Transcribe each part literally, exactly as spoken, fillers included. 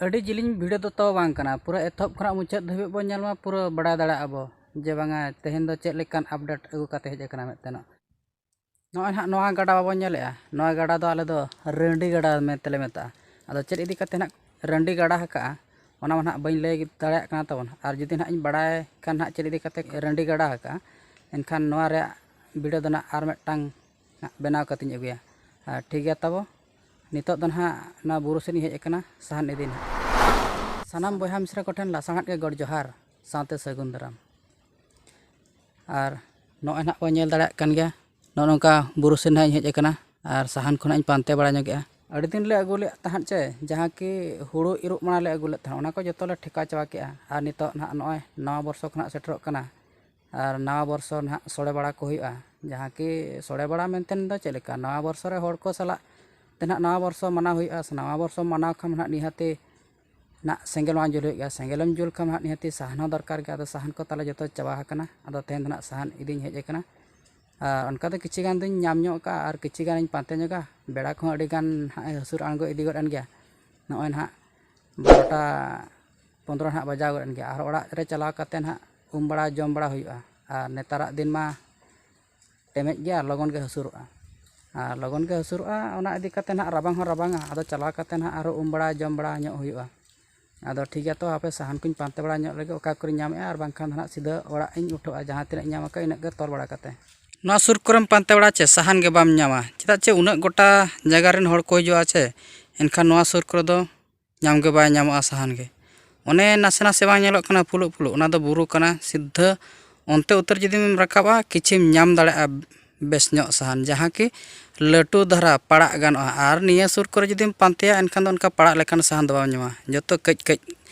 ᱟᱹᱰᱤ ᱡᱤᱞᱤᱧ ᱵᱷᱤᱰᱤᱭᱳ ᱫᱚ ᱛᱚ ᱵᱟᱝ ᱠᱟᱱᱟ, ᱯᱩᱨᱟᱹ ᱮᱛᱚᱦᱚᱵ ᱠᱷᱚᱱᱟᱜ ᱢᱩᱪᱟᱹᱫ ᱫᱷᱟᱹᱵᱤᱡ ᱵᱚᱱ ᱧᱮᱞ ᱢᱟ, ᱯᱩᱨᱟᱹ ᱵᱟᱲᱟᱭ ᱫᱟᱲᱮᱭᱟᱜᱼᱟ ᱵᱚ ᱡᱮ ᱵᱟᱝᱟ ᱛᱮᱦᱮᱧ ᱫᱚ ᱪᱮᱫ ᱞᱮᱠᱟᱱ ᱟᱯᱰᱮᱴ ᱟᱹᱜᱩ ᱠᱟᱛᱮ ᱦᱮᱡ ᱟᱠᱟᱱᱟ ᱢᱮᱱᱛᱮ ᱱᱟᱜ᱾ ᱱᱚᱜᱼᱚᱭ ᱱᱟᱦᱟᱜ ᱱᱚᱣᱟ ᱜᱟᱰᱟ ᱵᱟᱵᱚᱱ ᱧᱮᱞᱮᱜᱼᱟ, ᱱᱚᱣᱟ ᱜᱟᱰᱟ ᱫᱚ ᱟᱞᱮ ᱫᱚ ᱨᱟᱺᱰᱤ ᱜᱟᱰᱟ ᱢᱮᱱᱛᱮ ᱞᱮ ᱢᱮᱛᱟᱜᱼᱟ᱾ ᱟᱫᱚ ᱪᱮᱫ ᱤᱫᱤ ᱠᱟᱛᱮ ᱱᱟᱜ ᱨᱟᱺᱰᱤ ᱜᱟᱰᱟ ᱟᱠᱟᱜᱼᱟ, ᱚᱱᱟ ᱢᱟ ᱱᱟᱦᱟᱜ ᱵᱟᱹᱧ ᱞᱟᱹᱭ ᱫᱟᱲᱮᱭᱟᱜ ᱠᱟᱱᱟ ᱛᱟᱵᱚᱱ᱾ ᱟᱨ ᱡᱩᱫᱤ ᱱᱟᱦᱟᱜ ᱤᱧ ᱵᱟᱲᱟᱭ ᱠᱷᱟᱱ ᱱᱟᱦᱟᱜ ᱪᱮᱫ ᱤᱫᱤ ᱠᱟᱛᱮ ᱨᱟᱺᱰᱤ ᱜᱟᱰᱟ ᱟᱠᱟᱜᱼᱟ, ᱮᱱᱠᱷᱟᱱ ᱱᱚᱣᱟ ᱨᱮᱭᱟᱜ ᱵᱷᱤᱰᱤᱭᱳ ᱫᱚ ᱱᱟᱦᱟᱜ ᱟᱨ ᱢᱤᱫᱴᱟᱝ ᱱᱟᱦᱟᱜ ᱵᱮᱱᱟᱣ ᱠᱟᱛᱮᱧ ᱟᱹᱜᱩᱭᱟ᱾ ᱟᱨ ᱴᱷᱤᱠ ᱜᱮᱭᱟ ᱛᱟᱵᱚ, ᱱᱤᱛᱚᱜ ᱫᱚ ᱱᱟᱦᱟᱜ ᱱᱚᱣᱟ ᱵᱩᱨᱩ ᱥᱮᱫ ᱤᱧ ᱦᱮᱡ ᱟᱠᱟᱱᱟ ᱥᱟᱦᱟᱱ ᱤᱫᱤ ᱱᱟᱦᱟᱜ᱾ ᱥᱟᱱᱟᱢ ᱵᱚᱭᱦᱟ ᱢᱤᱥᱨᱟ ᱠᱚᱴᱷᱮᱱ ᱞᱟᱥᱟᱲᱦᱮᱫ ᱜᱮ ᱜᱚᱰ ᱡᱚᱦᱟᱨ ᱥᱟᱶᱛᱮ ᱥᱟᱹᱜᱩᱱ ᱫᱟᱨᱟᱢ᱾ ᱟᱨ ᱱᱚᱜᱼᱚᱭ ᱱᱟᱦᱟᱜ ᱵᱚᱱ ᱧᱮᱞ ᱫᱟᱲᱮᱭᱟᱜ ᱠᱟᱱ ᱜᱮᱭᱟ, ᱱᱚᱜᱼᱚ ᱱᱚᱝᱠᱟ ᱵᱩᱨᱩ ᱥᱮᱫ ᱱᱟᱦᱟᱜ ᱤᱧ ᱦᱮᱡ ᱟᱠᱟᱱᱟ ᱟᱨ ᱥᱟᱦᱟᱱ ᱠᱚ ᱱᱟᱦᱟᱜ ᱤᱧ ᱯᱟᱱᱛᱮ ᱵᱟᱲᱟ ᱧᱚᱜᱮᱜᱼᱟ᱾ ᱟᱹᱰᱤ ᱫᱤᱱ ᱞᱮ ᱟᱹᱜᱩ ᱞᱮᱫ ᱛᱟᱦᱮᱸᱫ ᱪᱮ, ᱡᱟᱦᱟᱸ ᱠᱤ ᱦᱩᱲᱩ ᱤᱨᱚᱜ ᱢᱟᱲᱟᱝ ᱞᱮ ᱟᱹᱜᱩ ᱞᱮᱫ ᱛᱟᱦᱮᱸᱫ, ᱚᱱᱟ ᱠᱚ ᱡᱚᱛᱚ ᱞᱮ ᱴᱷᱮᱠᱟᱣ ᱪᱟᱵᱟ ᱠᱮᱜᱼᱟ᱾ ᱟᱨ ᱱᱤᱛᱚᱜ ᱱᱟᱦᱟᱜ ᱱᱚᱜᱼᱚᱭ ᱱᱟᱣᱟ ᱵᱚᱨᱥᱚ ᱠᱷᱚᱱᱟᱜ ᱥᱮᱴᱮᱨᱚᱜ ᱠᱟᱱᱟ, ᱟᱨ ᱱᱟᱣᱟ ᱵᱚᱨᱥᱚ ᱱᱟᱦᱟᱜ ᱥᱚᱲᱮ ᱵᱟᱲᱟ ᱠᱚ ᱦᱩᱭᱩᱜᱼᱟ᱾ ᱡᱟᱦᱟᱸ ᱠᱤ ᱥᱚᱲᱮ ᱵᱟᱲᱟ ᱢᱮᱱᱛᱮ ᱫᱚ ᱪᱮᱫ ᱞᱮᱠᱟ, ᱱᱟᱣᱟ ᱵᱚᱨᱥᱚ ᱨᱮ ᱦᱚᱲ ᱠᱚ ᱥᱟᱞᱟᱜ ᱛᱮ ᱱᱟᱦᱟᱜ ᱱᱟᱣᱟ ᱵᱚᱨᱥᱚ ᱢᱟᱱᱟᱣ ᱦᱩᱭᱩᱜᱼᱟ᱾ ᱥᱮ ᱱᱟᱣᱟ ᱵᱚᱨᱥᱚ ᱢᱟᱱᱟᱣ ᱠᱷᱟᱱ ᱱᱟᱦᱟᱜ ᱱᱤᱦᱟᱹᱛᱤ ᱱᱟᱜ ᱥᱮᱸᱜᱮᱞ ᱢᱟ ᱡᱩᱞ ᱦᱩᱭᱩᱜ ᱜᱮᱭᱟ᱾ ᱥᱮᱸᱜᱮᱞᱮᱢ ᱡᱩᱞ ᱠᱷᱟᱱ ᱦᱟᱸᱜ ᱱᱤᱦᱟᱹᱛᱤ ᱥᱟᱦᱟᱱ ᱦᱚᱸ ᱫᱚᱨᱠᱟᱨ ᱜᱮᱭᱟ᱾ ᱟᱫᱚ ᱥᱟᱦᱟᱱ ᱠᱚ ᱛᱟᱞᱮ ᱡᱚᱛᱚ ᱪᱟᱵᱟ ᱟᱠᱟᱱᱟ᱾ ᱟᱫᱚ ᱛᱮᱦᱮᱧ ᱫᱚ ᱱᱟᱜ ᱥᱟᱦᱟᱱ ᱤᱫᱤᱧ ᱦᱮᱡ ᱟᱠᱟᱱᱟ᱾ ᱟᱨ ᱚᱱᱠᱟ ᱫᱚ ᱠᱤᱪᱷᱤ ᱜᱟᱱ ᱫᱚᱧ ᱧᱟᱢ ᱧᱚᱜ ᱠᱟᱜᱼᱟ ᱟᱨ ᱠᱤᱪᱷᱤ ᱜᱟᱱᱤᱧ ᱯᱟᱱᱛᱮ ᱧᱚᱜᱟ᱾ ᱵᱮᱲᱟ ᱠᱚᱦᱚᱸ ᱟᱹᱰᱤ ᱜᱟᱱ ᱦᱟᱸᱜ ᱮ ᱦᱟᱹᱥᱩᱨ ᱟᱬᱜᱚ ᱤᱫᱤ ᱜᱚᱫ ᱮᱱ ᱜᱮᱭᱟ᱾ ᱱᱚᱜᱼᱚᱭ ᱱᱟᱦᱟᱜ ᱵᱟᱨᱚᱴᱟ ᱯᱚᱱᱫᱽᱨᱚ ᱱᱟᱦᱟᱜ ᱵᱟᱡᱟᱣ ᱜᱚᱫ ᱮᱱ ᱜᱮᱭᱟ᱾ ᱟᱨ ᱚᱲᱟᱜ ᱨᱮ ᱪᱟᱞᱟᱣ ᱠᱟᱛᱮ ᱱᱟᱦᱟᱜ ᱩᱢ ᱵᱟᱲᱟ ᱡᱚᱢ ᱵᱟᱲᱟ ᱦᱩᱭᱩᱜᱼᱟ᱾ ᱟᱨ ᱱᱮᱛᱟᱨᱟᱜ ᱫᱤᱱ ᱢᱟ ᱴᱮᱢᱮᱡ ᱜᱮᱭᱟ ᱟᱨ ᱞᱚᱜᱚᱱ ᱜᱮ ᱦᱟᱹᱥᱩᱨᱚᱜᱼᱟ᱾ ᱟᱨ ᱞᱚᱜᱚᱱ ᱜᱮ ᱦᱟᱹᱥᱩᱨᱚᱜᱼᱟ, ᱚᱱᱟ ᱤᱫᱤ ᱠᱟᱛᱮ ᱱᱟᱦᱟᱜ ᱨᱟᱵᱟᱝ ᱦᱚᱸ ᱨᱟᱵᱟᱝᱟ᱾ ᱟᱫᱚ ᱪᱟᱞᱟᱣ ᱠᱟᱛᱮ ᱱᱟᱦᱟᱜ ᱟᱨᱦᱚᱸ ᱩᱢ ᱵᱟᱲᱟ ᱡᱚᱢ ᱵᱟᱲᱟ ᱧᱚᱜ ᱦᱩᱭᱩᱜᱼᱟ᱾ ᱟᱫᱚ ᱴᱷᱤᱠ ᱜᱮᱭᱟ, ᱛᱚ ᱦᱟᱯᱮ ᱥᱟᱦᱟᱱ ᱠᱚᱧ ᱯᱟᱱᱛᱮ ᱵᱟᱲᱟ ᱧᱚᱜ ᱞᱮᱜᱮ, ᱚᱠᱟ ᱠᱚᱨᱮᱧ ᱧᱟᱢᱮᱜᱼᱟ, ᱟᱨ ᱵᱟᱝᱠᱷᱟᱱ ᱫᱚ ᱱᱟᱦᱟᱜ ᱥᱤᱫᱷᱟᱹ ᱚᱲᱟᱜ ᱤᱧ ᱩᱴᱷᱟᱹᱜᱼᱟ, ᱡᱟᱦᱟᱸ ᱛᱤᱱᱟᱹᱜ ᱤᱧ ᱧᱟᱢ ᱟᱠᱟᱫ ᱤᱱᱟᱹᱜ ᱜᱮ ᱛᱚᱞ ᱵᱟᱲᱟ ᱠᱟᱛᱮ᱾ ᱱᱚᱣᱟ ᱥᱩᱨ ᱠᱚᱨᱮᱢ ᱯᱟᱱᱛᱮ ᱵᱟᱲᱟ ᱪᱮ, ᱥᱟᱦᱟᱱ ᱜᱮ ᱵᱟᱢ ᱧᱟᱢᱟ᱾ ᱪᱮᱫᱟᱜ ᱪᱮ ᱩᱱᱟᱹᱜ ᱜᱚᱴᱟ ᱡᱟᱭᱜᱟ ᱨᱮᱱ ᱦᱚᱲ ᱠᱚ ᱦᱤᱡᱩᱜᱼᱟ ᱪᱮ, ᱮᱱᱠᱷᱟᱱ ᱱᱚᱣᱟ ᱥᱩᱨ ᱠᱚᱨᱮ ᱫᱚ ᱧᱟᱢ ᱜᱮ ᱵᱟᱭ ᱧᱟᱢᱚᱜᱼᱟ ᱥᱟᱦᱟᱱ ᱜᱮ᱾ ᱚᱱᱮ ᱱᱟᱥᱮ ᱱᱟᱥᱮ ᱵᱟᱝ ᱧᱮᱞᱚᱜ ᱠᱟᱱᱟ ᱯᱷᱩᱞᱩᱜ ᱯᱷᱩᱞᱩᱜ, ᱚᱱᱟ ᱫᱚ ᱵᱩᱨᱩ ᱠᱟᱱᱟ᱾ ᱥᱤᱫᱷᱟᱹ ᱚᱱᱛᱮ ᱩᱛᱟᱹᱨ ᱡᱩᱫᱤᱢ ᱨᱟᱠᱟᱵᱼᱟ, ᱠᱤᱪᱷᱤᱢ ᱧᱟᱢ ᱫᱟᱲᱮᱭᱟᱜᱼᱟ ᱵᱮᱥ ᱧᱚᱜ ᱥᱟᱦᱟᱱ, ᱡᱟᱦᱟᱸ ᱠᱤ ᱞᱟᱹᱴᱩ ᱫᱷᱟᱨᱟ ᱯᱟᱲᱟᱜ ᱜᱟᱱᱚᱜᱼᱟ᱾ ᱟᱨ ᱱᱤᱭᱟᱹ ᱥᱩᱨ ᱠᱚᱨᱮ ᱡᱩᱫᱤᱢ ᱯᱟᱱᱛᱮᱭᱟ, ᱮᱱᱠᱷᱟᱱ ᱫᱚ ᱚᱱᱠᱟ ᱯᱟᱲᱟᱜ ᱞᱮᱠᱟᱱ ᱥᱟᱦᱟᱱ ᱫᱚ ᱵᱟᱢ ᱧᱟᱢᱟ, ᱡᱚᱛᱚ ᱠᱟᱹᱡ ᱠᱟᱹᱡ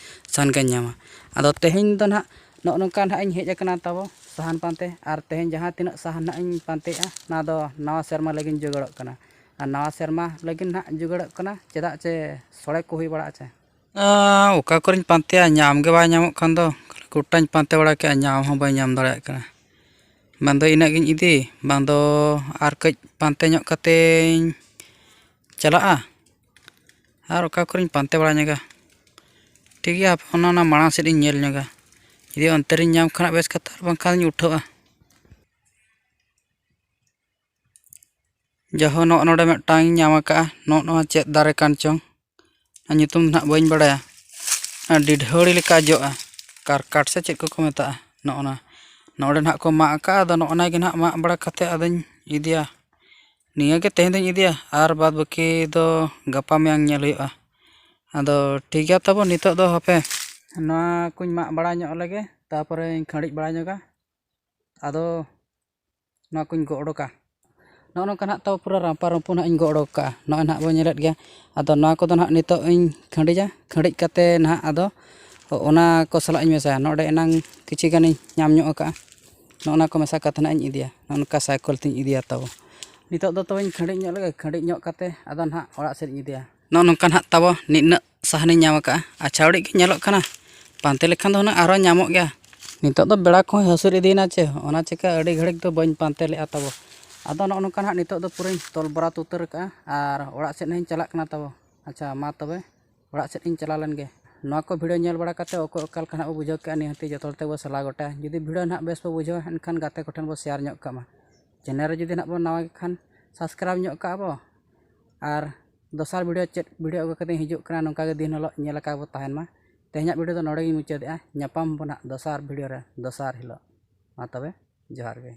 ᱥᱟᱦᱟᱱ ᱜᱮᱢ ᱧᱟᱢᱟ᱾ ᱟᱫᱚ ᱛᱮᱦᱮᱧ ᱫᱚ ᱱᱟᱦᱟᱜ ᱱᱚᱜᱼᱚ ᱱᱚᱝᱠᱟ ᱱᱟᱦᱟᱜ ᱤᱧ ᱦᱮᱡ ᱟᱠᱟᱱᱟ ᱛᱟᱵᱚ ᱥᱟᱦᱟᱱ ᱯᱟᱱᱛᱮ᱾ ᱟᱨ ᱛᱮᱦᱮᱧ ᱡᱟᱦᱟᱸ ᱛᱤᱱᱟᱹᱜ ᱥᱟᱦᱟᱱ ᱱᱟᱦᱟᱜ ᱤᱧ ᱯᱟᱱᱛᱮᱭᱮᱜᱼᱟ, ᱚᱱᱟ ᱫᱚ ᱱᱟᱣᱟ ᱥᱮᱨᱢᱟ ᱞᱟᱹᱜᱤᱫ ᱡᱚᱜᱟᱲᱚᱜ ᱠᱟᱱᱟ᱾ ᱟᱨ ᱱᱟᱣᱟ ᱥᱮᱨᱢᱟ ᱞᱟᱹᱜᱤᱫ ᱱᱟᱦᱟᱜ ᱡᱚᱜᱟᱲᱚᱜ ᱠᱟᱱᱟ, ᱪᱮᱫᱟᱜ ᱪᱮ ᱥᱚᱲᱮ ᱠᱚ ᱦᱩᱭ ᱵᱟᱲᱟᱜᱼᱟ ᱪᱮ᱾ ᱟᱸ, ᱚᱠᱟ ᱠᱚᱨᱮᱧ ᱯᱟᱱᱛᱮᱭᱟ, ᱧᱟᱢ ᱜᱮ ᱵᱟᱭ ᱧᱟᱢᱚᱜ ᱠᱷᱟᱱ ᱫᱚ᱾ ᱜᱚᱴᱟᱧ ᱯᱟᱱᱛᱮ ᱵᱟᱲᱟ ᱠᱮᱜᱼᱟ, ᱧᱟᱢ ᱦᱚᱸ ᱵᱟᱹᱧ ᱧᱟᱢ ᱫᱟᱲᱮᱭᱟᱜ ᱠᱟᱱᱟ᱾ ᱵᱟᱝ ᱫᱚ ᱤᱱᱟᱹᱜ ᱜᱤᱧ ᱤᱫᱤ, ᱵᱟᱝ ᱫᱚ ᱟᱨ ᱠᱟᱹᱡ ᱯᱟᱱᱛᱮ ᱧᱚᱜ ᱠᱟᱛᱮᱧ ᱪᱟᱞᱟᱜᱼᱟ᱾ ᱟᱨ ᱚᱠᱟ ᱠᱚᱨᱮᱧ ᱯᱟᱱᱛᱮ ᱵᱟᱲᱟ ᱧᱚᱜᱟ᱾ ᱴᱷᱤᱠ ᱜᱮᱭᱟ, ᱦᱟᱯᱮ ᱚᱱᱟ, ᱚᱱᱟ ᱢᱟᱲᱟᱝ ᱥᱮᱫ ᱤᱧ ᱧᱮᱞ ᱧᱚᱜᱟ᱾ ᱡᱩᱫᱤ ᱚᱱᱛᱮ ᱨᱤᱧ ᱧᱟᱢ ᱠᱷᱟᱱ ᱵᱮᱥ ᱠᱟᱛᱷᱟ, ᱟᱨ ᱵᱟᱝᱠᱷᱟᱱ ᱤᱧ ᱩᱴᱷᱟᱹᱜᱼᱟ᱾ ᱡᱟᱦᱳ, ᱱᱚᱜᱼᱚ ᱱᱚᱰᱮ ᱢᱤᱫᱴᱟᱝ ᱤᱧ ᱧᱟᱢ ᱟᱠᱟᱫᱼᱟ᱾ ᱱᱚᱜᱼᱚ ᱱᱚᱣᱟ ᱪᱮᱫ ᱫᱟᱨᱮ ᱠᱟᱱ ᱪᱚᱝ, ᱟᱨ ᱧᱩᱛᱩᱢ ᱫᱚ ᱱᱟᱦᱟᱜ ᱵᱟᱹᱧ ᱵᱟᱲᱟᱭᱟ᱾ ᱚᱱᱟ ᱰᱤᱰᱷᱟᱹᱣᱲᱤ ᱞᱮᱠᱟ ᱡᱚᱜᱼᱟ, ᱠᱟᱨᱠᱟᱴ ᱥᱮ ᱪᱮᱫ ᱠᱚᱠᱚ ᱢᱮᱛᱟᱜᱼᱟ᱾ ᱱᱚᱜᱼᱚ ᱱᱟ, ᱱᱚᱰᱮ ᱱᱟᱦᱟᱜ ᱠᱚ ᱢᱟᱜ ᱟᱠᱟᱫᱼᱟ᱾ ᱟᱫᱚ ᱱᱚᱜᱼᱚ ᱱᱟ ᱜᱮ ᱱᱟᱦᱟᱜ ᱢᱟᱜ ᱵᱟᱲᱟ ᱠᱟᱛᱮᱫ ᱟᱫᱚᱧ ᱤᱫᱤᱭᱟ᱾ ᱱᱤᱭᱟᱹ ᱜᱮ ᱛᱮᱦᱮᱧ ᱫᱚᱧ ᱤᱫᱤᱭᱟ, ᱟᱨ ᱵᱟᱫᱽ ᱵᱟᱹᱠᱤ ᱫᱚ ᱜᱟᱯᱟ ᱢᱮᱭᱟᱝ ᱧᱮᱞ ᱦᱩᱭᱩᱜᱼᱟ᱾ ᱟᱫᱚ ᱴᱷᱤᱠ ᱜᱮᱭᱟ ᱛᱟᱵᱚ, ᱱᱤᱛᱚᱜ ᱫᱚ ᱦᱟᱯᱮ ᱱᱚᱣᱟ ᱠᱚᱧ ᱢᱟᱜ ᱵᱟᱲᱟ ᱧᱚᱜ ᱞᱮᱜᱮ, ᱛᱟᱨᱯᱚᱨᱮᱧ ᱠᱷᱟᱹᱲᱤᱡ ᱵᱟᱲᱟ ᱧᱚᱜᱟ᱾ ᱟᱫᱚ ᱱᱚᱣᱟ ᱠᱚᱧ ᱜᱚᱜ ᱚᱰᱚᱠᱟ᱾ ᱱᱚᱜᱼᱚ ᱱᱚᱝᱠᱟ ᱱᱟᱦᱟᱜ ᱛᱟᱵᱚ ᱯᱩᱨᱟᱹ ᱨᱟᱢᱯᱟ ᱨᱩᱢᱯᱩ ᱱᱟᱦᱟᱜ ᱤᱧ ᱜᱚᱜ ᱚᱰᱚᱠ ᱠᱟᱜᱼᱟ᱾ ᱱᱚᱜᱼᱚᱭ ᱱᱟᱦᱟᱜ ᱵᱚᱱ ᱧᱮᱞᱮᱫ ᱜᱮᱭᱟ᱾ ᱟᱫᱚ ᱱᱚᱣᱟ ᱠᱚᱫᱚ ᱱᱟᱦᱟᱜ ᱱᱤᱛᱚᱜ ᱤᱧ ᱠᱷᱟᱹᱲᱤᱡᱟ, ᱠᱷᱟᱹᱲᱤᱡ ᱠᱟᱛᱮ ᱱᱟᱦᱟᱜ ᱟᱫᱚ ᱚᱱᱟ ᱠᱚ ᱥᱟᱞᱟᱜ ᱤᱧ ᱢᱮᱥᱟᱭᱟ᱾ ᱱᱚᱰᱮ ᱮᱱᱟᱝ ᱠᱤᱪᱷᱤ ᱜᱟᱱᱤᱧ ᱧᱟᱢ ᱧᱚᱜ ᱟᱠᱟᱜᱼᱟ, ᱱᱚᱜᱼᱚ ᱱᱟ ᱠᱚ ᱢᱮᱥᱟ ᱠᱟᱛᱮ ᱱᱟᱦᱟᱜ ᱤᱧ ᱤᱫᱤᱭᱟ᱾ ᱱᱚᱜᱼᱚ ᱱᱚᱝᱠᱟ ᱥᱟᱭᱠᱮᱞ ᱛᱤᱧ ᱤᱫᱤᱭᱟ ᱛᱟᱵᱚ᱾ ᱱᱤᱛᱚᱜ ᱫᱚ ᱛᱚᱵᱮᱧ ᱠᱷᱟᱹᱲᱤᱡ ᱧᱚᱜ ᱞᱮᱜᱮ, ᱠᱷᱟᱹᱲᱤᱡ ᱧᱚᱜ ᱠᱟᱛᱮ ᱟᱫᱚ ᱱᱟᱦᱟᱜ ᱚᱲᱟᱜ ᱥᱮᱫ ᱤᱧ ᱤᱫᱤᱭᱟ᱾ ᱱᱚᱜᱼᱚ ᱱᱚᱝᱠᱟ ᱱᱟᱦᱟᱜ ᱛᱟᱵᱚ ᱱᱤᱱᱟᱹᱜ ᱥᱟᱦᱟᱱᱤᱧ ᱧᱟᱢ ᱟᱠᱟᱜᱼᱟ᱾ ᱟᱪᱪᱷᱟ, ᱟᱹᱰᱤ ᱜᱮ ᱧᱮᱞᱚᱜ ᱠᱟᱱᱟ, ᱯᱟᱱᱛᱮ ᱞᱮᱠᱷᱟᱱ ᱫᱚ ᱦᱩᱱᱟᱹᱝ ᱟᱨᱦᱚᱸ ᱧᱟᱢᱚᱜ ᱜᱮᱭᱟ᱾ ᱱᱤᱛᱚᱜ ᱫᱚ ᱵᱮᱲᱟ ᱠᱚᱦᱚᱸ ᱦᱟᱹᱥᱩᱨ ᱤᱫᱤᱭᱮᱱᱟ ᱪᱮ, ᱚᱱᱟ ᱪᱤᱠᱟᱹ ᱟᱹᱰᱤ ᱜᱷᱟᱹᱲᱤᱡ ᱫᱚ ᱵᱟᱹᱧ ᱯᱟᱱᱛᱮ ᱞᱮᱜᱼᱟ ᱛᱟᱵᱚ᱾ ᱟᱫᱚ ᱱᱚᱜᱼᱚ ᱱᱚᱝᱠᱟ ᱱᱟᱦᱟᱜ ᱱᱤᱛᱚᱜ ᱫᱚ ᱯᱩᱨᱟᱹᱧ ᱛᱚᱞ ᱵᱟᱨᱟᱛ ᱩᱛᱟᱹᱨ ᱟᱠᱟᱜᱼᱟ ᱟᱨ ᱚᱲᱟᱜ ᱥᱮᱫ ᱦᱚᱸᱧ ᱪᱟᱞᱟᱜ ᱠᱟᱱᱟ ᱛᱟᱵᱚ᱾ ᱟᱪᱪᱷᱟ, ᱢᱟ ᱛᱚᱵᱮ ᱚᱲᱟᱜ ᱥᱮᱫ ᱤᱧ ᱪᱟᱞᱟᱣ ᱞᱮᱱ ᱜᱮ᱾ ᱱᱚᱣᱟ ᱠᱚ ᱵᱷᱤᱰᱤᱭᱳ ᱧᱮᱞ ᱵᱟᱲᱟ ᱠᱟᱛᱮ ᱚᱠᱚᱭ ᱚᱠᱟ ᱞᱮᱠᱟ ᱱᱟᱦᱟᱜ ᱵᱚ ᱵᱩᱡᱷᱟᱹᱣ ᱠᱮᱜᱼᱟ, ᱱᱤᱦᱟᱹᱛᱤ ᱡᱚᱛᱚ ᱦᱚᱲ ᱛᱮᱵᱚ ᱥᱟᱞᱟ ᱜᱚᱴᱟᱭᱟ᱾ ᱡᱩᱫᱤ ᱵᱷᱤᱰᱤᱭᱳ ᱱᱟᱦᱟᱜ ᱵᱮᱥ ᱵᱚ ᱵᱩᱡᱷᱟᱹᱣᱟ, ᱮᱱᱠᱷᱟᱱ ᱜᱟᱛᱮ ᱠᱚᱴᱷᱮᱱ ᱵᱚ ᱥᱮᱭᱟᱨ ᱧᱚᱜ ᱠᱟᱜ ᱢᱟ᱾ ᱪᱮᱱᱮᱞ ᱨᱮ ᱡᱩᱫᱤ ᱱᱟᱦᱟᱜ ᱵᱚ ᱱᱟᱣᱟ ᱜᱮ ᱠᱷᱟᱱ, ᱥᱟᱵᱥᱠᱨᱟᱭᱤᱵᱽ ᱧᱚᱜ ᱠᱟᱜᱼᱟ ᱵᱚ᱾ ᱟᱨ ᱫᱚᱥᱟᱨ ᱵᱷᱤᱰᱤᱭᱳ ᱪᱮᱫ ᱵᱷᱤᱰᱤᱭᱳ ᱟᱹᱜᱩ ᱠᱟᱛᱮ ᱦᱤᱡᱩᱜ ᱠᱟᱱᱟ, ᱱᱚᱝᱠᱟ ᱜᱮ ᱫᱤᱱ ᱦᱤᱞᱳᱜ ᱧᱮᱞ ᱟᱠᱟᱫ ᱵᱚ ᱛᱟᱦᱮᱱ ᱢᱟ᱾ ᱛᱮᱦᱮᱧᱟᱜ ᱵᱷᱤᱰᱤᱭᱳ ᱫᱚ ᱱᱚᱰᱮ ᱜᱤᱧ ᱢᱩᱪᱟᱹᱫᱮᱜᱼᱟ᱾ ᱧᱟᱯᱟᱢ ᱵᱚ ᱱᱟᱦᱟᱜ ᱫᱚᱥᱟᱨ ᱵᱷᱤᱰᱤᱭᱳ ᱨᱮ ᱫᱚᱥᱟᱨ ᱦᱤᱞᱳᱜ᱾ ᱢᱟ ᱛᱚᱵᱮ, ᱡᱚᱦᱟᱨ ᱜᱮ᱾